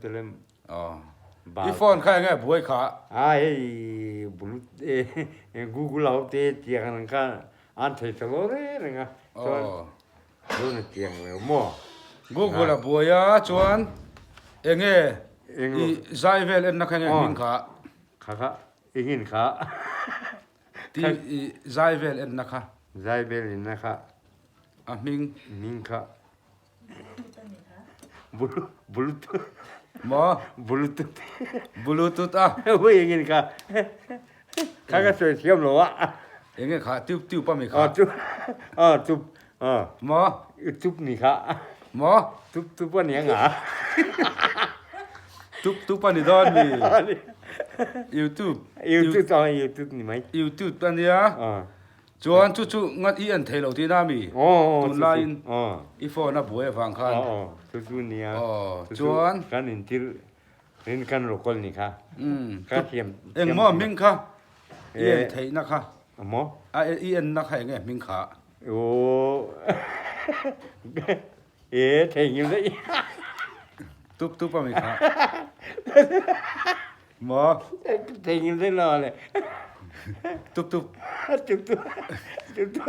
Telem I phone kha enge buai kha? A hei bluetooth google ho te tiang ang kha an thei ta lo reng reng a chuan chuan a tiang lo maw? Google a buai a chuan enge i zai vel enna kha enge hming kha? Kha kha engin kha? Ti i zai vel enna kha? Zai vel enna kha a hming? Hming kha Bluetooth. Maw? Bluetooth. Bluetooth a. Ui engin kha. Kha ka sawi thiam lo a. Enge kha tube tube a mi kha. Ah tube. Ah tube. Ah. Maw? Tube ni kha. Maw? Tube tube a ni anga. Tube tube a ni dawn mi. YouTube. YouTube ah YouTube ni mai. YouTube a nia. Ah. Chuan chu chu ngat i en thei lo tihna mi? Tunlaiin i phone a buai avang khan. Chu chu nia. Chuan. Kan intir in kan raw ni kha. Ka thiam. Engmaw hming kha i en theihna kha? Maw? A i enna kha enge hming kha? Aw. E theihnghilh daih. Tup tup a mi kha. Maw? Theihnghilh daih lo le. Tup tup. Tup tup. Tup tup.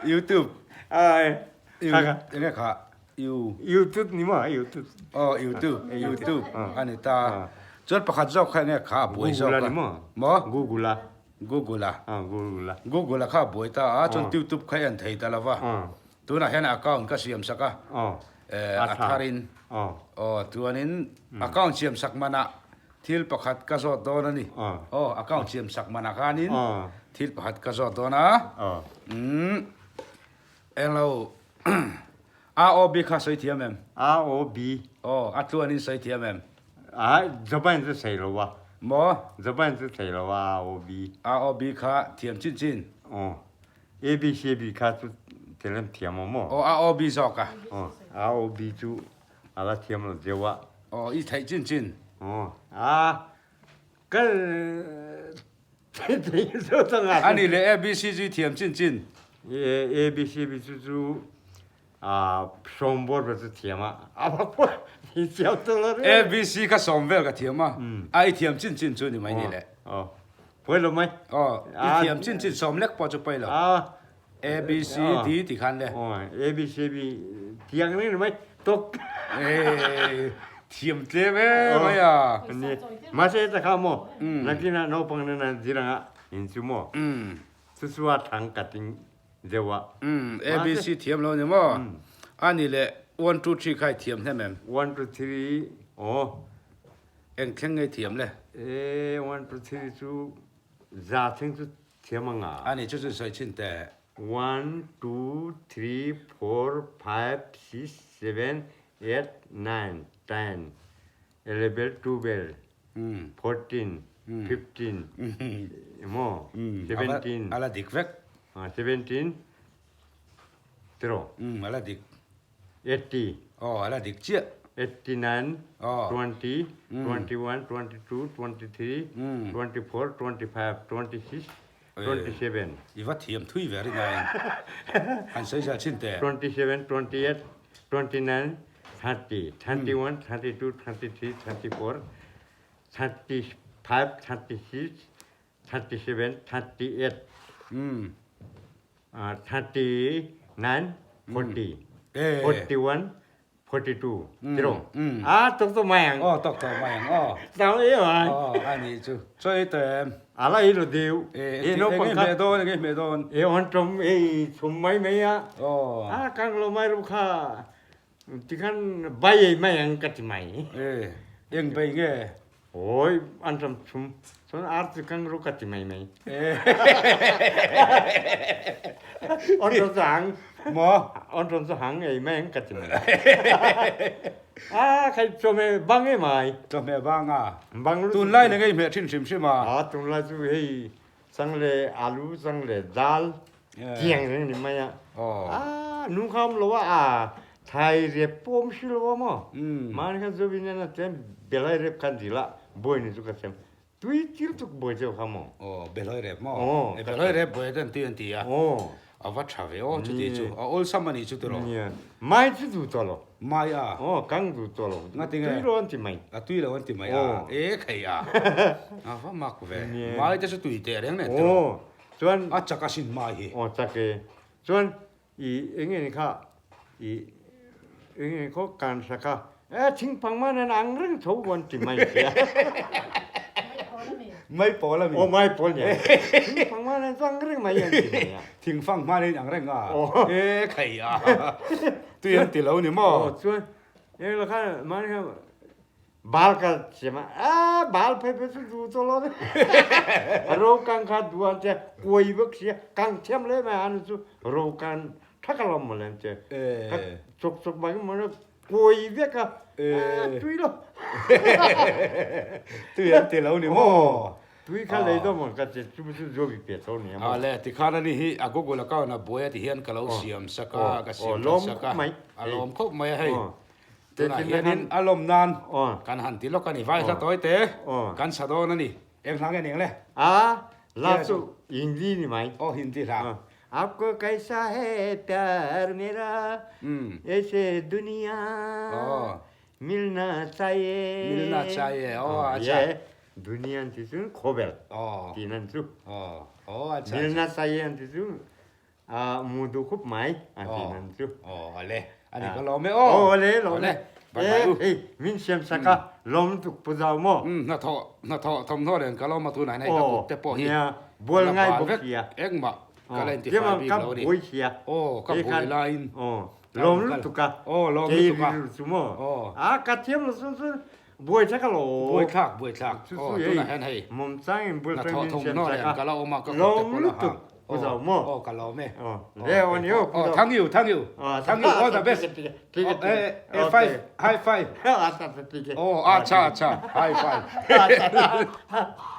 YouTube. Ai. Kha kha. Enge kha? You. YouTube ni maw? YouTube. Oh YouTube. YouTube a ni ta. Chuan pakhat zawk kha enge kha a buai zawk a? Google a ni maw? Maw? Google a. Google a. Ah Google a. Google a kha a buai ta a, chuan YouTube kha i en thei ta lo va. Tunah hian account ka siam sak a, a tharin aw chuanin account siam sak manah thil pakhat ka zawt dawn a ni. Aw account siam sak manah khanin thil pakhat ka zawt dawn a, umm englo ROB kha sawi thiam em? ROB Aw a tluanin sawi thiam em? A Japan chu sawi lo a. Maw? Japan chu sawi lo a ROB. ROB kha thiam chin chin. Aw. ABCB kha chu thil an thiam awm aw. Aw AOB zawk a. Aw AOB chu a la thiam lo deuh a. Aw i theih chin chin. Aw a ka theih zo ta ngai. Ani leh ABC chu i thiam chin chin. ABCB chu chu a sawm bawr vel chu thiam a. A va pawh i thiam ta lo reng. ABC kha sawm vel ka thiam a. A i thiam chin chin chu ni mai ni le. Aw Pawi lo mai. Aw, i thiam chin chin sawm lek pawh chu pawi lo. A, B, C, D ti khan le. Aw, A, B, C, B tiang reng ni mai. Tok. Ee, thiam tlem em mai a. Ni, mahse ta kha maw, nakina naupang nena ziranga in chu maw, chu chu a thang ka ting deuh a. A, B, C thiam lo ni maw? A ni leh, one, two, three kha i thiam hnem em? One, two, three, aw. Eng thleng ngei thiam le? E, one two three chu za thleng chu thiam ang a. Ani chu chu sawi chhin teh. One, two, three, four, five, six, seven, eight, nine, ten, eleven, twelve, 14, 15, emaw, 17. A la dik vek. 17, tiraw? A la dik. 80. Aw, a la dik chiah. 89, 20, 21, 22, 23, 24, 25, 26, 27. I va thiam thui ve rin aiin han sawi zel chin teh. 27, 28, 29, 30, 31, 32, 33, 34, 35, 36, 37, 38, 39, 40, 41, 42, tiro. A tok to mai ang. Oh tok to mai ang. Oh. Tao e mai. Oh ani chu. Choi to em. Ala i lo deu. E no pang ka. Me don nge me don. E on tom e chum mai mai a. Oh. A kang lo mai ru kha. Tikhan bai ei mai ang ka ti mai. E eng bai nge. Oi an ram chum chuan ar chu kang ru ka ti mai mai. On ram chu hang. Maw? On ram chu hang ei mai ang ka ti mai. A khai chawhmeh bang em ai. Chawhmeh bang a. Bang lu. Tunlai na ngei hmeh thin hrim hrim a. A tunlai chu hei chang le alu chang le dal tiang reng ni mai a. A nu kha awm lo a a thai rep pawh awm si lo a maw. Mahni khan zovin hian a tlem belai rep khan dil a bawi ni chu ka sem tui tir tuk bawi deuh kha maw. Aw belai rep maw. Belai rep bawi ten tui an ti a. A va tha ve aw chuti chu a awlsam a nih chu tiraw. Mai chu duh tawh lo. Mai a. Aw kang duh tawh lo. Nga tinge? Tui lo an ti mai. A tui lo an ti mai a. E khei a. A va mak ve. Mai te chu tui teh reng nen tiraw. Aw chuan. A chak asin mai hi. Aw chak e. Chuan i eng nge kha i eng nge khaw kan hra kha e thingpang man an ang reng tho an ti mai sia. Mai pawl a mi. Aw mai pawl nia. Thingpang man an ang reng mai an ti mai a. Thingfang hman in ang reng a. E khei a. Tui an ti lo ni maw? Aw chuan eng la khan mahni khan bal ka siam a, a bal phei phei chu duh tawh lo ni. Ro kang kha duh an tia kuai vek sia kang thiam hle mai an chu ro kang tha ka lawm mawle an tia. Ka chawk chawk mai maw kuai vek a, a tui lo. Tui an ti lo ni maw? Tui kha lei dawn maw ka ti chu chu zo bi pe tho nia maw. Ale tikhan ani hi a Google account a buai a ti hian ka lo siam sak a ka siam that sak a a lawm khawp mai a hei tunah hianin a lawm nan kan han ti lawk a ni vai hla tawi te kan sa dawn a ni eng hla nge ning le a la chu Hindi ni mai aw Hindi hla Aapko kaisa hai pyar mera aise duniya Milna chahiye. Milna chahiye aw acha. Dunia an ti chu khawvel ti nan chu. Aw aw acha. Milna chahiye an ti chu mu duh khup mai an ti nan chu. Aw ale ani ka lawm e aw. Aw ale lawm e. Hei min siam sak a lawm tuk pu zau maw. Hnathawh hnathawh thawmhnaw nen ka lawm a tunah hian hei ka kut te pawh hi bual ngai bawk sia. Engmah ka la intifai bik lo a ni. Aw ka buai laiin. Lawm lutuk a. Aw lawm lutuk a. Kei rilru chu maw. A ka thiam lo chu chu buai thlak a lo. Buai thlak buai thlak. Aw tunah hian hei. Mawm chang in bul tang min siam sak a. Ka la awm a ka kut te pawh la hang. Pu zau maw. Aw ka lawm e. Aw le aw ni aw. Aw thank you thank you. Thank you all the best. Eh five high five. Aw acha acha high five.